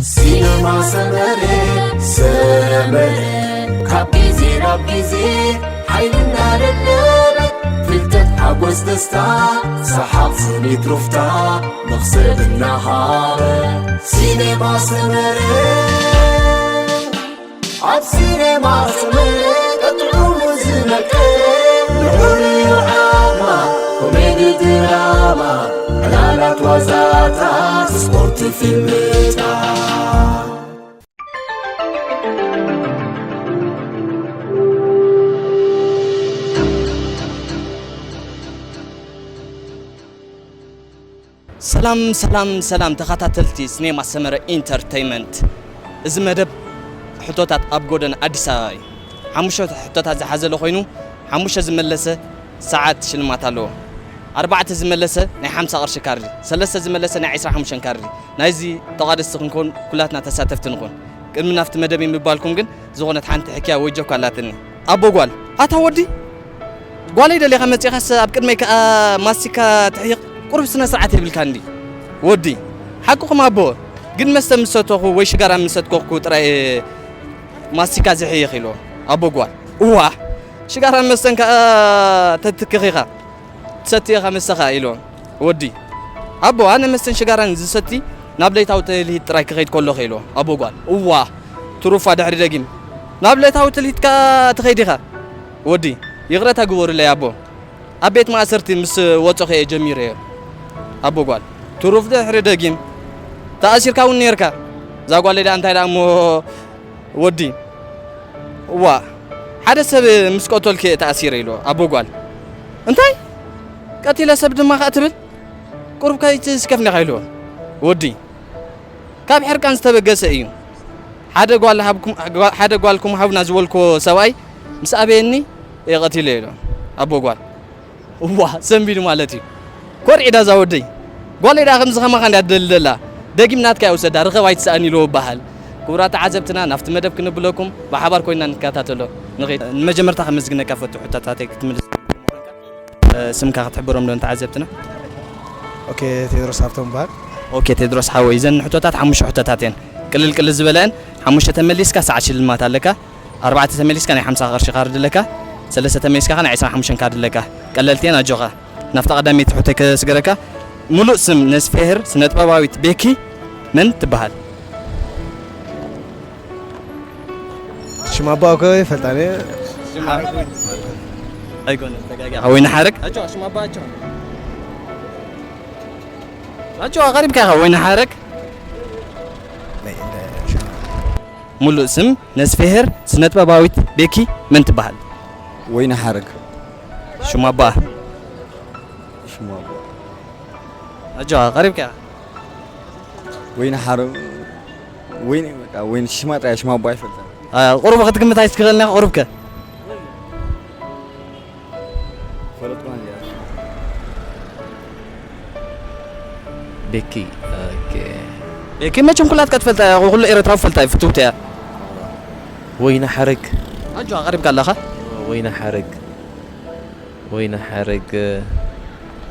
ሲነማ ሰመረ፣ ሰመረ፣ ካብ ግዜ ናብ ግዜ ሓይልና ደለበ፣ ፍልጠት፣ ሓጎስ፣ ደስታ፣ ሰሓቕ፣ ስኒት፣ ሩፍታ፣ መኽሰብ እናሃበ። ሲነማ ሰመረ፣ ኣብ ሲነማ ሰመረ፣ ቀጥዑ ዝነቀ፣ ልዑል ዓማ፣ ኮሜዲ፣ ድራማ፣ ዕላላት፣ ዋዛታት፣ ስፖርት፣ ፊልምታት። ሰላም፣ ሰላም፣ ሰላም ተኸታተልቲ ሲኔማ ሰመረ ኢንተርተይመንት። እዚ መደብ ሕቶታት ኣብ ጎደና ኣዲስ ኣበባ እዩ። ሓሙሽተ ሕቶታት ዝሓዘለ ኮይኑ፣ ሓሙሽተ ዝመለሰ ሰዓት ሽልማት ኣለዎ። ኣርባዕተ ዝመለሰ ናይ ሓምሳ ቅርሺ ካርዲ፣ ሰለስተ ዝመለሰ ናይ ዕስራ ሓሙሽተ ካርዲ። ናይዚ ተቋደስቲ ክንኮን ኩላትና ተሳተፍቲ ንኹን። ቅድሚ ናብቲ መደብ ምባልኩም ግን ዝኾነት ሓንቲ ሕክያ ወይ ጆክ ኣላትኒ። ኣቦ ጓል፣ ኣታ ወዲ፣ ጓለይ ደሊኻ መጺኻስ ኣብ ቅድመይ ከኣ ማስቲካ ትሕይቕ? ቁሩብ ስነ ስርዓት የብልካ እንዲ ወዲ። ሓቅኹም ኣቦ፣ ግን መስተ ምስ ሰተኹ ወይ ሽጋራ ምስ ሰትኮኹ ጥራይ ማስቲካ ዝሕይኽ ኢሉ ኣቦ ጓል። እዋ፣ ሽጋራን መስተን ከኣ ተትክኽ ኢኻ። ትሰቲ ኢኻ መስተኻ ኢሉ ወዲ። ኣቦ፣ ኣነ መስተን ሽጋራን ዝሰቲ ናብ ለይታዊ ትልሂት ጥራይ ክኸይድ ከለኹ ኢሉ ኣቦ ጓል። እዋ፣ ትሩፋ ድሕሪ ደጊም ናብ ለይታዊ ትልሂት ከኣ ትኸይድ ኢኻ ወዲ። ይቕረታ ግበሩለይ ኣቦ። ኣብ ቤት ማእሰርቲ ምስ ወጸኹ እየ ጀሚረዮ ኣቦ ጓል። ትሩፍ ድሕሪ ደጊም ተኣሲርካ እውን ነርካ። እዛ ጓለይ ደኣ እንታይ ደኣ እሞ ወዲ፣ እዋ፣ ሓደ ሰብ ምስ ቀተልኩ እየ ተኣሲረ ኢሉ ኣቦ ጓል። እንታይ? ቀቲለ ሰብ ድማ ከኣ ትብል? ቁሩብ ከይትስከፍኒ ኢኻ ኢሉ ወዲ። ካብ ሕርቃን ዝተበገሰ እዩ። ሓደ ጓል ሃብኩም-፣ ሓደ ጓልኩም ሃቡና ዝበልኩዎ ሰብኣይ ምስ ኣበየኒ እየ ቀቲለ ኢሉ ኣቦ ጓል። እዋ፣ ሰንቢዱ ማለት እዩ። ኮርዒዳ እዛ ወደይ። ጓለይ ደኣ ከምዚ ከማኻ እንድያ ትደሊ ዘላ። ደጊም ናትካ እያ ውሰዳ፣ ርኸብ ኣይትስኣን ኢልዎ ይበሃል። ክቡራት ተዓዘብትና፣ ናብቲ መደብ ክንብለኩም ብሓባር ኮይና ንከታተሎ ንኸይድ። ንመጀመርታ ከመስግነካ ፈቱ፣ ሕቶታተይ ክትምልስ። እ፣ ስምካ ክትሕብሮም ዶ ንተዓዘብትና? ኦኬ፣ ቴድሮስ ሃብቶም ይበሃል። ኦኬ፣ ቴድሮስ ሓወይ፣ እዘን ሕቶታት ሓሙሽተ ሕቶታት እየን። ቅልል ቅልል ዝበለአን፣ ሓሙሽተ ተመሊስካ ሰዓት ሽልማት ኣለካ። ኣርባዕተ ተመሊስካ ናይ ሓምሳ ቅርሺ ካርድ ኣለካ። ሰለስተ ተመሊስካ ከኣ ናይ ዕስራን ሓሙሽተን ካርድ ኣለካ። ቀለልቲ እየን፣ ኣጆኻ። ናብታ ቀዳመይቲ ሕቶይ ከስግረካ። ሙሉእ ስም ነስፌሄር ስነጥበባዊት ቤኪ መን ትበሃል? ሽም ኣባ እኮ ይፈልጣን እየ። ኣይኮነን፣ ተጋጊኻ። ወይኒ ሓረግ? ኣጆኻ፣ ሽም ኣባ ኣጆኻ። ኣጆኻ፣ ቀሪብካ ኢኻ። ወይኒ ሓረግ? ናይ፣ ናይ፣ ሙሉእ ስም ነስፌሄር ስነጥበባዊት ቤኪ መን ትበሃል? ወይኒ ሓረግ። ሽም ኣባ? ሽም ኣባ። ኣጆኻ፣ ቀሪብካ ኢኻ። ወይኒ ሓረግ፣ ወይኒ፣ በቃ፣ ወይኒ ሽማ ጥራይ፣ ሽም ኣባ ኣይፈልጥን። አ፣ ቁሩብ ክትግምት ኣይትኽእልን ኢኻ፣ ቁሩብ ከ? ፈለጥኩ እንዲያ። ቤኪ፣ ኦኬ። ቤኪ መቸም ኩላትካ ትፈልጣ እያ፣ ኩሉ ኤርትራዊ ፈልጣ እዩ፣ ፍትውቲ እያ። ወይኒ ሓረግ። ኣጆኻ፣ ቀሪብካ ኣለኻ። ወይኒ ሓረግ። ወይኒ ሓረግ፣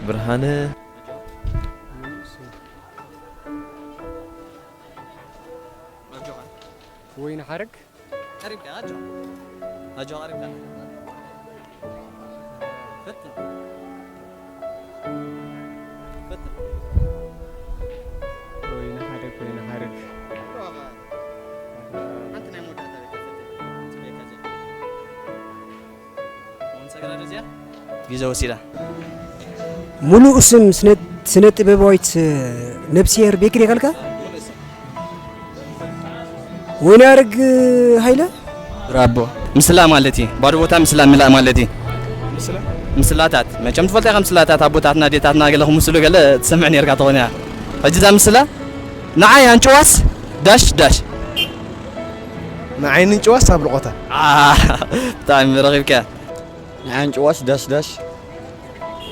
ብርሃነ። ወይኒ ሓረግ። ቀሪብካ፣ ኣጆኻ። ኣጆኻ፣ ቀሪብካ። ፈትን። ፈትን። ወይኒ ሓረግ፣ ወይኒ ሓረግ። ሓንቲ ናይ መወዳእታ ቤት ፈትን። ጽበየካ እዚኣ። እውን ሰገራ ዶ እዚኣ? ግዜ ወሲዳ። ሙሉእ ስም ስነ-፣ ስነ ጥበባዊት ነብስሄር ቤኪ ዲኻ ኢልካ? ወይኒ ሓረግ ሃይለ? ብራቦ። ምስላ ማለት እዩ። ባዶ ቦታ ምስላ ምላእ ማለት እዩ። ምስላ? ምስላታት። መቸም ትፈልጦ ኢኻ ምስላታት፣ ኣቦታትና፣ ኣዴታትና ገለ ክምስሉ ገለ ትሰምዕ ነርካ ትኾን እያ። ሕጂ እዛ ምስላ ንዓይ ኣንጭዋስ ዳሽ ዳሽ። ንዓይ ኣንጭዋስ ኣብ ልቆታ። ኣ፣ ብጣዕሚ ረኺብካ። ንዓይ ኣንጭዋስ ዳሽ ዳሽ።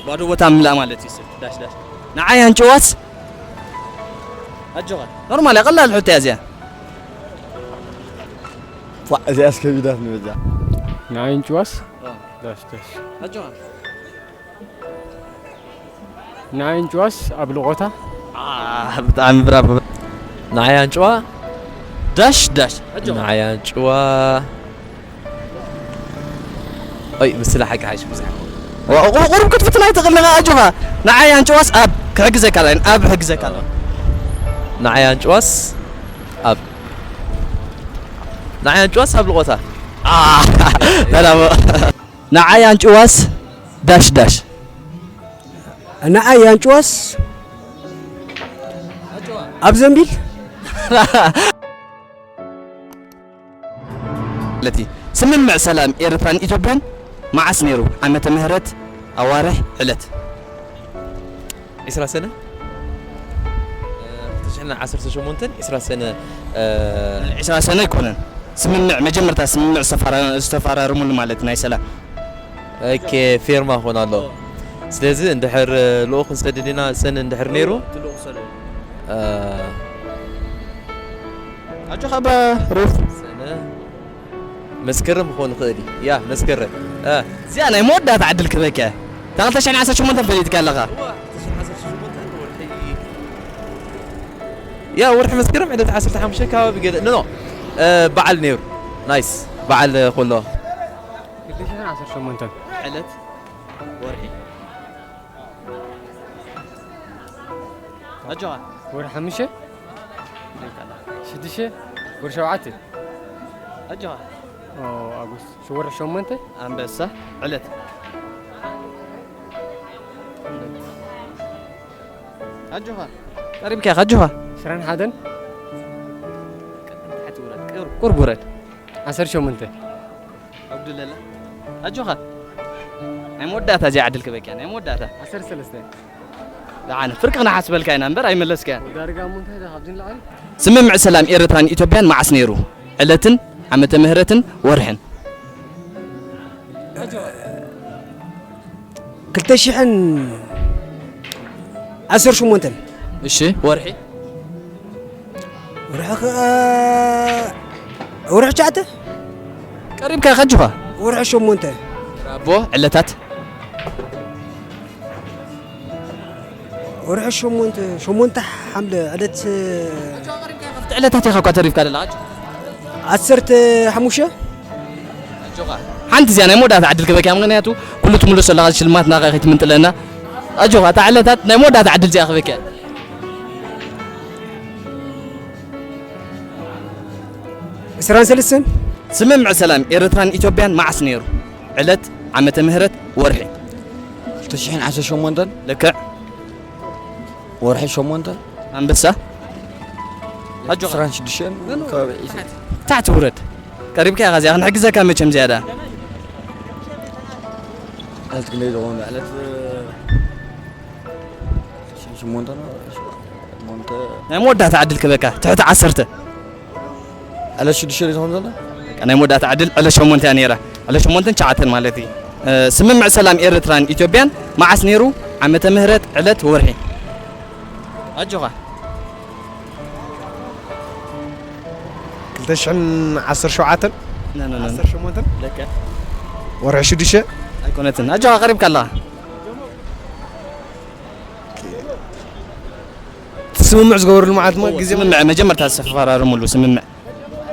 ባዶ ቦታ ምላእ ማለት እዩ። ዳሽ ዳሽ። ንዓይ ኣንጭዋስ። ኣጆኻ። ኖርማል እያ፣ ቀላል ሕቶ እያ እዚኣ። ፋ፣ እዚኣስ ከቢዳትኒ በጃ። ንዓይ ኣንጭዋስ። ኦ። ዳሽ ዳሽ። ኣጆኻ። ንዓይ ኣንጭዋስ ኣብ ልቆታ። ኣ፣ ብጣዕሚ ብራቮ። ንዓይ ኣንጭዋ ዳሽ ዳሽ። ኣጆኻ። ንዓይ ኣንጭዋ። ኦይ፣ ምስላ ሓቂ ሓይሽ ብዙሕ። ዋ፣ ቁ-፣ ቁሩብ ክትፍትና ኣይትኽእልን ኢኻ፣ ኣጆኻ። ንዓይ ኣንጭዋስ ኣብ ክሕግዘካ ኣላ፣ ኣብ ክሕግዘካ ኣላ። ንዓይ ኣንጭዋስ ኣብ፣ ንዓይ ኣንጭዋስ ኣብ ልቖታ። ኣ፣ ተላቦ። ንዓይ ኣንጭዋስ ዳሽ ዳሽ። ንዓይ ኣንጭዋስ ኣብ ዘንቢል። ማለት እዩ። ስምምዕ ሰላም ኤርትራን ኢትዮጵያን መዓስ ነይሩ? ዓመተ ምህረት፣ ኣዋርሕ፣ ዕለት። ዒስራ ሰነ? እ፣ ክልተ ሽሕን ዓሰርተ ሸሞንተን ዒስራ ሰነ፣ እ፣ ዒስራ ሰነ ኣይኮነን። ስምምዕ፣ መጀመርታ ስምምዕ ዝተፈራ-፣ ዝተፈራረሙሉ ማለት ናይ ሰላም። ኦኬ፣ ፌርማ ክኾን ኣለዎ። ስለዚ እንድሕር ልኡኽ ክንሰድድ ኢና፣ ሰነ እንድሕር ነይሩ፣ እቲ ልኡኽ ሰነ። እ፣ ኣጆኻ እባ ሩፍ። ሰነ መስከረም ክኾን ይኽእል እዩ። ያ፣ መስከረም። እ። እዚኣ ናይ መወዳእታ ዕድል ክበኪ እያ። እታ ክልተ ሽሕን ዓሰርተ ሸሞንተን ፈሊጥካ ኣለኻ። እዋ፣ ክልተ ሽሕን ዓሰርተ ሸሞንተን ወርሒ፣ ያ፣ ወርሒ መስከረም ዕለት ዓሰርተ ሓሙሽተ ከባቢ ገለ፣ ኖ፣ ኖ፣ እ፣ በዓል ነይሩ። ናይስ። በዓል ኮሎ። ክልተ ሽሕን ዓሰርተ ሸሞንተን። ዕለት፣ ወርሒ። ኣጆኻ። ወርሒ ሓሙሽተ? ሽዱሽተ? ወርሒ ሸውዓተ? ኣጆኻ። ኦ፣ ኣጉስት። ሽ-፣ ወርሒ ሸሞንተ? ኣንበሳ። ዕለት። ኣጆኻ። ቀሪብካ ኢኻ፣ ኣጆኻ። ዕስራን ሓደን? ቁሩብ፣ ቁሩብ ውረድ። ዓሰርተ ሸሞንተ። ኣጉድለላ። ኣጆኻ። ናይ መወዳእታ እዚኣ ዕድል ክበኪያ፣ ናይ መወዳእታ። ዓሰርተ ሰለስተ። ደሓን፣ ፍርቂ ክነሓስበልካ ኢና እምበር ኣይመለስካያን። ዳርጋ እሞ እንታይ ኢኻ ካብዚ ንላዕሊ? ስምምዕ ሰላም ኤርትራን ኢትዮጵያን መዓስ ነይሩ? ዕለትን ዓመተ ምህረትን ወርሕን። ክልተ ሽሕን ዓሰርተ ሸሞንተን። እሺ፣ ወርሒ? ወርሒ ኸ-፣ ወርሒ ትሽዓተ? ቀሪብካ ኢኻ ኣጆኻ። ወርሒ ሸሞንተ። ብራቦ፣ ዕለታት? ወርሒ ሸሞንተ፣ ሸሞንተ ሓምለ ዕለት። ኣብቲ ዕለታት ኢኻ እኳ ተሪፍካ ዘለኻ። ዓሰርተ ሓሙሽተ። ኣጆኻ። ሓንቲ እዚኣ ናይ መወዳእታ ዕድል ክበኪያ፣ ምኽንያቱ ኩሉ ትምልሶ ኣለኻ፣ ሽልማት ናኻ ከይትምንጥለና። ኣጆኻ፣ እታ ዕለታት ናይ መወዳእታ ዕድል እዚኣ ክበኪያ። ዕስራን ሰለስተን። ስምምዕ ሰላም ኤርትራን ኢትዮጵያን መዓስ ነይሩ? ዕለት፣ ዓመተ ምህረት፣ ወርሒ። ክልተ ሽሕን ዓሰርተ ሸሞንተን። ልክዕ። ወርሒ ሸሞንተ። ኣንበሳ። ኣጆኻ። ዕስራን ሽዱሽተን ከባቢ ዒስራ። ታሕቲ ውረድ። ቀሪብካ ኢኻ እዚኣ፣ ክንሕግዘካ መቸም ዝያዳ። ዕለት ክንደይ ዝኾነ? ዕለት፣ ሸሞንተ ነው። ሸሞንተ። ናይ መወዳእታ ዕድል ክበካ፣ ትሕቲ ዓሰርተ። ዕለት ሽዱሽተ ዝኾን ዘሎ? በቃ፣ ናይ መወዳእታ ዕድል ዕለት ሸሞንተ እያ ነይራ። ዕለት ሸሞንተን ትሽዓተን ማለት እዩ። እ፣ ስምምዕ ሰላም ኤርትራን ኢትዮጵያን መዓስ ነይሩ? ዓመተ ምህረት፣ ዕለት፣ ወርሒ። ኣጆኻ። ክልተ ሽሕን ዓሰርተ ሸውዓተን? ነ፣ ነ፣ ነ፣ ነ። ዓሰርተ ሸሞንተን? ደቀ። ወርሒ ሽዱሽተ? ኣይኮነትን። ኣጆኻ፣ ቀሪብካ ኣለኻ። እቲ ስምምዕ ዝገበሩሉ መዓልቲ ማ-፣ ግዜ ስምምዕ፣ መጀመርታ ዝተፈራረሙሉ ስምምዕ፣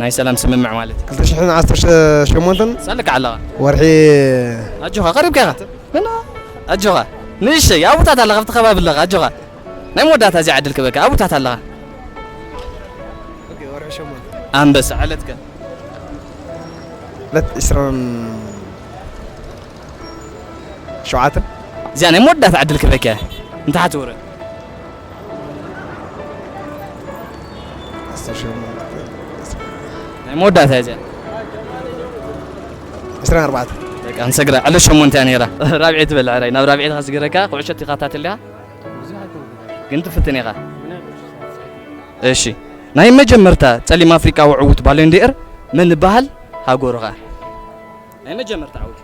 ናይ ሰላም ስምምዕ ማለት እዩ። ክልተ ሽሕን ዓሰርተ ሸሞንተን? ሳልካ ኣለኻ። ወርሒ ኣጆኻ፣ ቀሪብካ ኢኻ። ምን? ኣጆኻ። ንእሽተይ፣ ኣብታት ኣለኻ፣ ኣብቲ ከባቢ ኣለኻ፣ ኣጆኻ። ናይ መወዳእታ እዚኣ ዕድል ክበካ፣ ኣብታት ኣለኻ። ኦኬ፣ ወርሒ ሸሞንተ። ኣንበሳ፣ ዕለትከ? ዕለት ዕስራን ሸውዓተን። እዚኣ ናይ መወዳእታ ዕድል ክበኪያ። እንተ ሓቲ ውረድ። ናይ መወዳእታ እያ እዚኣ። ዕስራን ኣርባዕተን። በቃ፣ ንሰግራ። ዕለት ሸሞንተ እያ ነይራ። ራብዒ ትበልዕ ሕራይ። ናብ ራብዒ ኢኻ ስግረካ፣ ኩዕሾ ትከታተል ኢኻ? ግን ትፍትን ኢኻ። እሺ። ናይ መጀመርታ ጸሊም ኣፍሪቃዊ ዕዉት ባሎን ዲ'ር መን ይበሃል? ሃገሩ ኸኣ። ናይ መጀመርታ ዕዉት።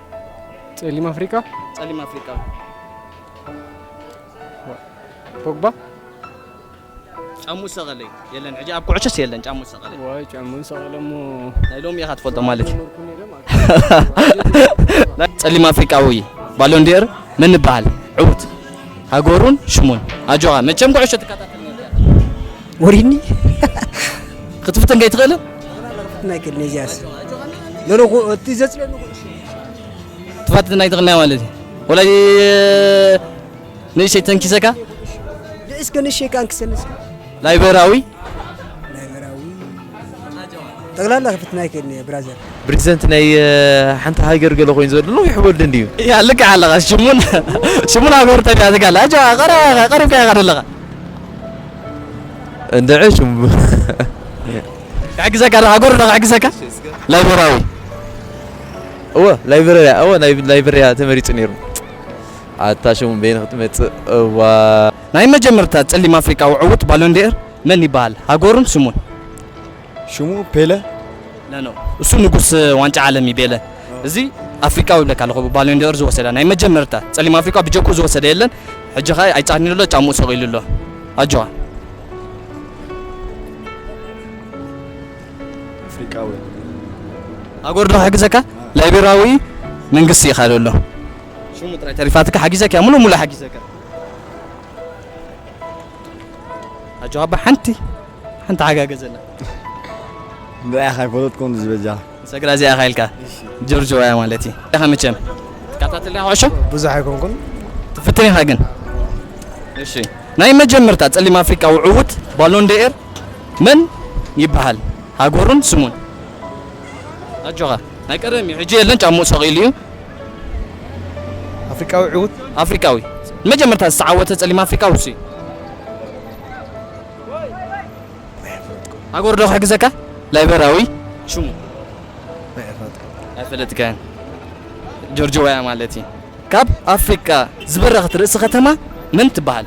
ጸሊም ኣፍሪቃ? ጸሊም ኣፍሪቃዊ። ፖግባ? ጫሙ ሰቐለይ። የለን፣ ሕጂ ኣብ ኩዕሾስ የለን፣ ጫሙ ሰቐለይ። ዋይ፣ ጫሙ ሰቐለ እሞ ናይ ሎሚ ኢኻ ትፈልጦ ማለት እዩ። ጸሊም ኣፍሪቃዊ ባሎን ዲ'ር መን ይበሃል? ዕዉት። ሃገሩን ሽሙን። ኣጆኻ፣ መቸም ኩዕሾ ትከታተል ነበር። ወሪኒ። ተንከይ ትኽእልን ናይ ክእል ነዚያስ ለለኹ እቲ ዘጽለኒ ኩእሽ ትፋትትና ኣይትኽእልና ማለት እዩ። ወላ ንእሽተይ ተንኪሰካ እስከ ንእሽተይ ከኣንክሰኒ እስከ ላይበራዊ ላይበራዊ ጠቕላላ ክፍትና ኣይክእልን እየ ብራዘር። ፕሬዚደንት ናይ ሓንቲ ሃገር ገለ ኮይኑ ዘሎ ነዊሕ ወልዲ እንድዩ። ያ ልክዕ ኣለኻ። ሽሙን ሽሙን ሃገሩ ተቢያ ትጋላ ኣጆ ቀሪብካ ኢኻ ዘለኻ። እንድዒ ሽሙ ክሕግዘካ ዶ ሃገሩ ዶ ክሕግዘካ? ላይበራዊ እወ ላይብረሪያ እወ ላይብረሪያ ተመሪፁ ነይሩ። ኣታ ሽሙ በይን ክትመፅእ እዋ ናይ መጀመርታ ጸሊም ኣፍሪቃዊ ዕዉት ባሎን ዲኤር መን ይበሃል? ሃገሩን ስሙን። ሽሙ ፔለ ኖ እሱ ንጉስ ዋንጫ ዓለም እዩ ቤለ። እዚ ኣፍሪቃዊ ይብለካ ኣለኹ ባሎን ዲኦር ዝወሰዳ ናይ መጀመርታ ጸሊም ኣፍሪቃ ብጀኩ ዝወሰደ የለን። ሕጂ ኸ ኣይጻሕኒ ኣሎ ጫምኡ ሰቂሉ ኣሎ። ኣጆኻ ኣፍሪቃዊ ኣጎር ዶ ሓግዘካ ላይቤራዊ መንግስቲ ኢኻ ዘሎ። ሽሙ ጥራይ ተሪፋትካ ሓጊዘካ ሙሉ ሙሉ ሓጊዘካ። ኣጆኻ ሓንቲ ሓንቲ ሓጋገዘና። እንታይ ኢኻ ይፈለጥኩም ዝበጃ ሰግራ እዚኣ ኢኻ ኢልካ ጆርጆ ዋያ ማለት እዩ። ኢኻ መቸም ትከታተል ዲኻ ኩዕሾ? ብዙሕ ኣይኮንኩን። ትፍትን ኢኻ ግን። እሺ ናይ መጀመርታ ጸሊም ኣፍሪቃዊ ዕዉት ባሎን ዲኤር መን ይበሃል? ሃገሩን ስሙን። ኣጆኻ ናይ ቀደም እዩ ሕጂ የለን ጫምኡ ሰቒሉ እዩ። ኣፍሪቃዊ ዕዉት ኣፍሪቃዊ መጀመርታ ዝተዓወተ ጸሊም ኣፍሪቃዊ እሱ እዩ። ሃገሩ ዶ ክሕግዘካ ላይበራዊ ሽሙ ኣይፈለጥካን። ጆርጆ ዋያ ማለት እዩ። ካብ ኣፍሪቃ ዝበረኸት ርእሲ ከተማ መን ትበሃል?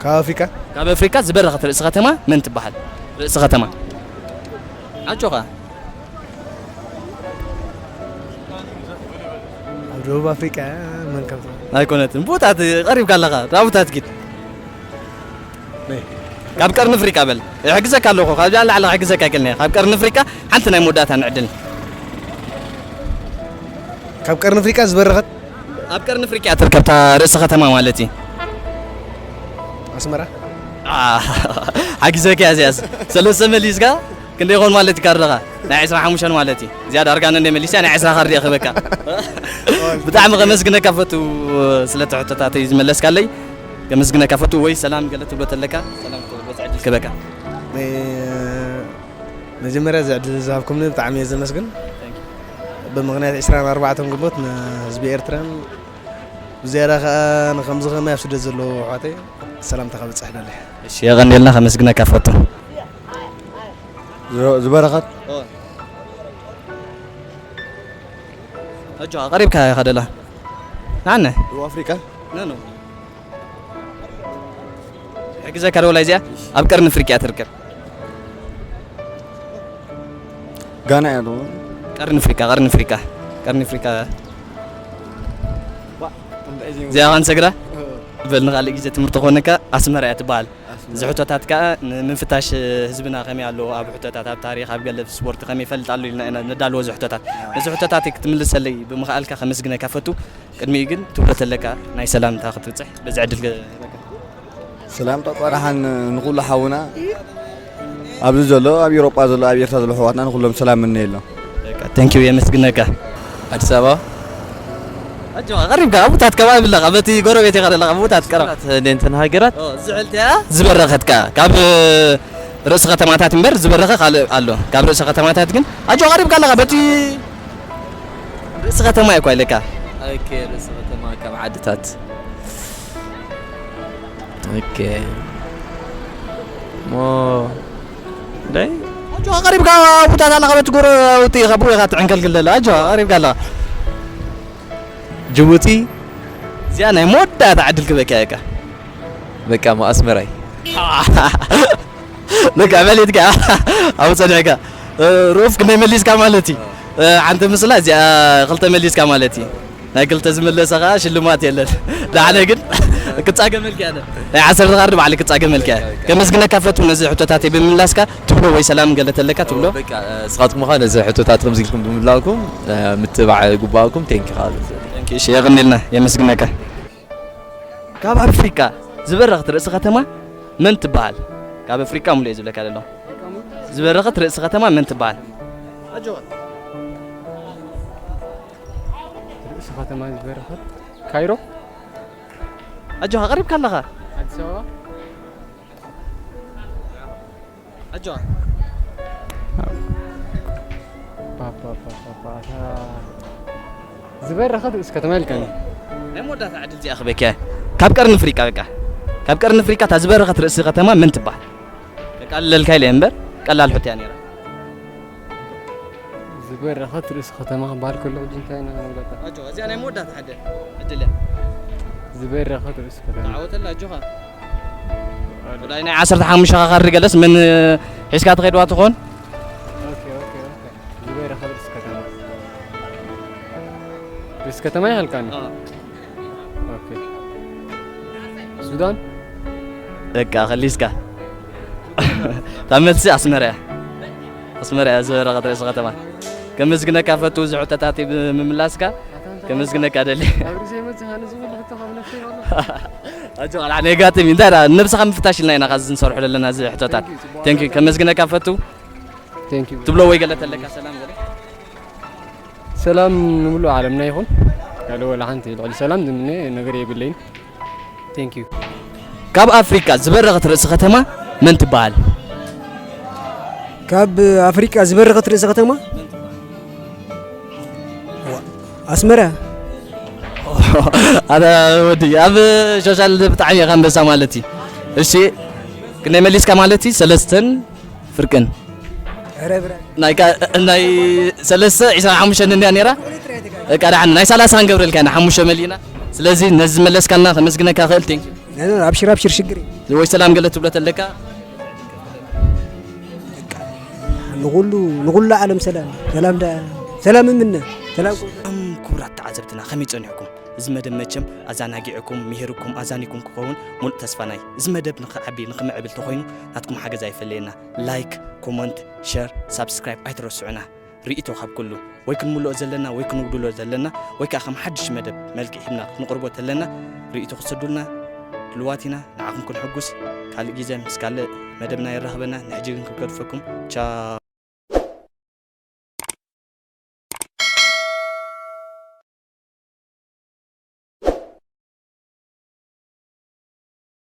ካብ ኣፍሪቃ ካብ ኣፍሪቃ ዝበረኸት ርእሲ ከተማ መን ትበሃል? ርእሲ ከተማ ኣጆኻ ኣብ ደቡብ ኣፍሪቃ መን ከም ትበሃል ኣይኮነትን። ቦታት ቀሪብካ ኣለኻ። ናብታት ኪድ ካብ ቀርኒ ኣፍሪቃ በል። ይሕግዘካ ኣለኹ። ካብ ላዕሊ ክሕግዘካ ይክእልኒ። ካብ ቀርኒ ኣፍሪቃ ሓንቲ ናይ መወዳእታ ንዕድል። ካብ ቀርኒ ኣፍሪቃ ዝበረኸት ኣብ ቀርኒ ኣፍሪቃ ትርከብ እታ ርእሲ ከተማ ማለት እዩ። ኣስመራ ሓጊዘካ እያ እዚኣስ። ሰለስተ መሊስካ ክንደይ ይኾን ማለት እዩ ካርድኻ? ናይ ዕስራን ሓሙሽተን ማለት እዩ። እዚኣ ዳርጋ ነንደ መሊስያ ናይ ዕስራ ካርድ እየ ክህበካ። ብጣዕሚ ከመስግነካ ፈቱ ስለቲ ሕቶታተይ ዝመለስካለይ። ከመስግነካ ፈቱ ወይ ሰላም ገለ ትብሎ ተለካ ሰላም ክትብል በዚ ዕድል ክህበካ። መጀመርያ እዚ ዕድል ዝሃብኩምኒ ብጣዕሚ እየ ዘመስግን። ብምኽንያት ዕስራን ኣርባዕተን ግንቦት ንህዝቢ ኤርትራን ብዝያዳ ከዓ ንከምዚ ከመይ ኣብ ስደት ዘለዉ ኣሕዋተይ ሰላምታ ከብፅሕ ደሊ። እሺ የቐንየልና ከመስግነካ ፈቱ። ዝበረኸት ኣጆኻ ቀሪብካ ኢኻ ደላ ንዓነ ደቡብ ኣፍሪቃ ኖ ኖ ሕግዘካ ደወላ እዚኣ ኣብ ቀርኒ ኣፍሪቃ እያ ትርከብ። ጋና እያ ዶ ቀርኒ ኣፍሪቃ ቀርኒ ኣፍሪቃ ቀርኒ ኣፍሪቃ እዚኣ ኻን ሰግራ በል ንኻልእ ግዜ ትምህርቲ ኮነካ ኣስመራ እያ ትበሃል። እዚ ሕቶታት ከዓ ንምፍታሽ ህዝብና ከመይ ኣለዎ ኣብ ሕቶታት ኣብ ታሪክ ኣብ ገለ ስፖርት ከመይ ይፈልጥ ኣሎ ኢልና ኢና ነዳልዎ እዚ ሕቶታት። ነዚ ሕቶታት ክትምልሰለይ ብምኽኣልካ ከመስግነካ ፈቱ። ቅድሚኡ ግን ትብሎ ተለካ ናይ ሰላምታ ክትብፅሕ በዚ ዕድል ገ- ሰላምታ ቆራሓን ንኩሉ ሓውና ኣብዚ ዘሎ ኣብ ኤሮጳ ዘሎ ኣብ ኤርትራ ዘሎ ኣሕዋትና ንኩሎም ሰላም ምነየሎም። ቴንኪዩ የመስግነካ። ኣዲስ ኣበባ ኣጆኻ ቀሪብካ ኣብታት ከባቢ ኣለኻ በቲ ጎረቤት ኢኻ ዘለኻ ኣብታት ቀረብ ደንተን ሃገራት ዝዕልትያ ዝበረኸትካ ካብ ርእሲ ከተማታት እምበር ዝበረኸ ካልእ ኣሎ ካብ ርእሲ ከተማታት ግን ኣጆ ቀሪብካ ኣለኻ በቲ ርእሲ ከተማ እኳ ኢለካ ኦኬ ርእሲ ከተማ ካብ ዓድታት ኦኬ ሞ ደይ ኣጆኻ ቀሪብካ ኣብታት ኣለኻ በቲ ጎረቤት ኢኻ ብኡ ኢኻ ትዕንከልክል ዘላ ኣጆኻ ቀሪብካ ኣለኻ ጅቡቲ እዚኣ ናይ መወዳእታ ዕድል ክበካ እያ በቃ ሞ ኣስመራይ በቃ መሊትካ ኣብኡ ጸኒሕካ ሩፍ ክንደይ መሊስካ ማለት እዩ ሓንቲ ምስላ እዚኣ ክልተ መሊስካ ማለት እዩ ናይ ክልተ ዝመለሰ ከዓ ሽልማት የለን ዳሕነ ግን ክጻገመልካ እያ ናይ ዓሰርተ ካርድ ባዕሉ ክጻገመልካ እያ ከመስግነካ ፈቱ ነዚ ሕቶታተይ ብምምላስካ ትብሎ ወይ ሰላም ገለ ተለካ ትብሎ በቃ ንስኻትኩም ኸ ነዚ ሕቶታት ከምዚ ኢልኩም ብምልላእኩም ምትባዕ ግባእኩም ቴንኪ ክብል እሺ የቕንልና የመስግነካ ካብ ኣፍሪቃ ዝበረኽት ርእሲ ከተማ መን ትበሃል ካብ ኣፍሪቃ ሙሉ እየ ዝብለካ ዘሎ ዝበረኸት ርእሲ ከተማ መን ትበሃል? ርእሲ ከተማ ዝበረኸት ካይሮ። ኣጆኻ፣ ቀሪብካ ኣለኻ። ኣዲስ ኣበባ። ኣጆኻ። ዝበረኸት ርእሲ ከተማ ኢልካኒ። ናይ መወዳእታ ዕድል እዚኣ ክበኪያ። ካብ ቀርኒ ኣፍሪቃ በቃ። ካብ ቀርኒ ኣፍሪቃ እታ ዝበረኸት ርእሲ ከተማ መን ትበሃል? ከቃልለልካ ኢለ እምበር ቀላል ሕቶ እያ ነይራ። ዝበረኸት ርእሲ ከተማ ክበሃል ከሎ ሕጂ እንታይ ኢና ንብለካ? ኣጆ፣ እዚኣ ናይ መወዳእታ ሓደ ዕድል እያ። ዝበረኸት ርእሲ ከተማ። ተዓወተላ ኣጆኻ። ኣጆ። ወላሂ ናይ ዓሰርተ ሓሙሽተ ካርድ ገለስ መን ሒዝካ ትኸድዋ ትኾን? ኦኬ፣ ኦኬ፣ ኦኬ። ዝበረኸት ርእሲ ከተማ። ርእሲ ከተማ ይሃልካኒ? ኣዎ። ኦኬ። ሱዳን? በቃ፣ ከሊስካ። እታ መልሲ ኣስመራ እያ። ኣስመራ እያ ዝበረኸት ርእሲ ከተማ። ከመስግነካ ፈቱ፣ እዚ ሕቶታት ብምምላስካ ከመስግነካ ደሊ። ኣብ ርእሰይ መጽእ፣ ኣነ ዝብል ሕቶ ካብ ነፍሰይ ይበልዕ። ኣጆ፣ ዋላ ኔጋቲቭ፣ እንታይ ደኣ፣ ነብስኻ ምፍታሽ ኢልና ኢና፣ ካዚ እንሰርሖ ዘለና፣ እዚ ሕቶታት። Thank you፣ ጽቡቕ። Thank you፣ ከመስግነካ ፈቱ። Thank you። ትብሎ ወይ ገለ ተለካ፣ ሰላም ገለ? ሰላም ንምሉእ ዓለምና ይኹን። ካልእ ወላ ሓንቲ ልዕሊ ሰላም ዝምነ ነገር የብለይን። Thank you። ካብ ኣፍሪቃ ዝበረኸት ርእሲ ከተማ መን ትበሃል? ካብ ኣፍሪቃ ዝበረኸት ርእሲ ከተማ? ዋ፣ ኣስመራ። ኣረ ወዲ፣ ኣብ ሶሻል ብጣዕሚ ኢኻ ኣንበሳ ማለት እዩ። እሺ፣ ክንደይ መሊስካ ማለት እዩ? ሰለስተን ፍርቅን። ኧረ ብራ። ናይ ካ-፣ ናይ ሰለስተ ዒስራን ሓሙሽተን እንድያ ነይራ? በቃ ደሓን፣ ናይ ሰላሳ ክንገብረልካ ኢና፣ ሓሙሽተ መሊእና። ስለዚ ነዚ ዝመለስካልና ከመስግነካ እኽእል፣ ቴንክ ዩ። ኖ፣ ኖ፣ ኣብሽር፣ ኣብሽር፣ ሽግር የለን። ወይ ሰላም ገለ ትብሎ ተለካ? በቃ ንኹሉ፣ ንኹሉ ዓለም ሰላም፣ ሰላም ዳ-፣ ሰላም እምነ፣ ሰላም። እም፣ ክቡራት ተዓዘብትና ከመይ ጸኒሕኩም? እዚ መደብ መቸም ኣዘናጊዕኩም፣ ምሂርኩም፣ ኣዛኒኩም ክኸውን ሙሉእ ተስፋና እዩ። እዚ መደብ ንኽዓቢ፣ ንኽምዕብል ተኾይኑ ናትኩም ሓገዝ ኣይፈለየና። ላይክ፣ ኮመንት፣ ሸር፣ ሳብስክራይብ ኣይትረስዑና። ርእይቶ ካብ ኩሉ፣ ወይ ክንምልኦ ዘለና ወይ ክንጉድሎ ዘለና፣ ወይ ከኣ ከም ሓድሽ መደብ መልክዕ ሂብና ክንቕርቦ ተለና ርእይቶ ክትሰዱልና ድልዋት ኢና። ንዓኹም ክንሕጉስ፣ ካልእ ግዜ ምስ ካልእ መደብና የራኽበና። ንሕጂ ግን ክንገድፈኩም። ቻው።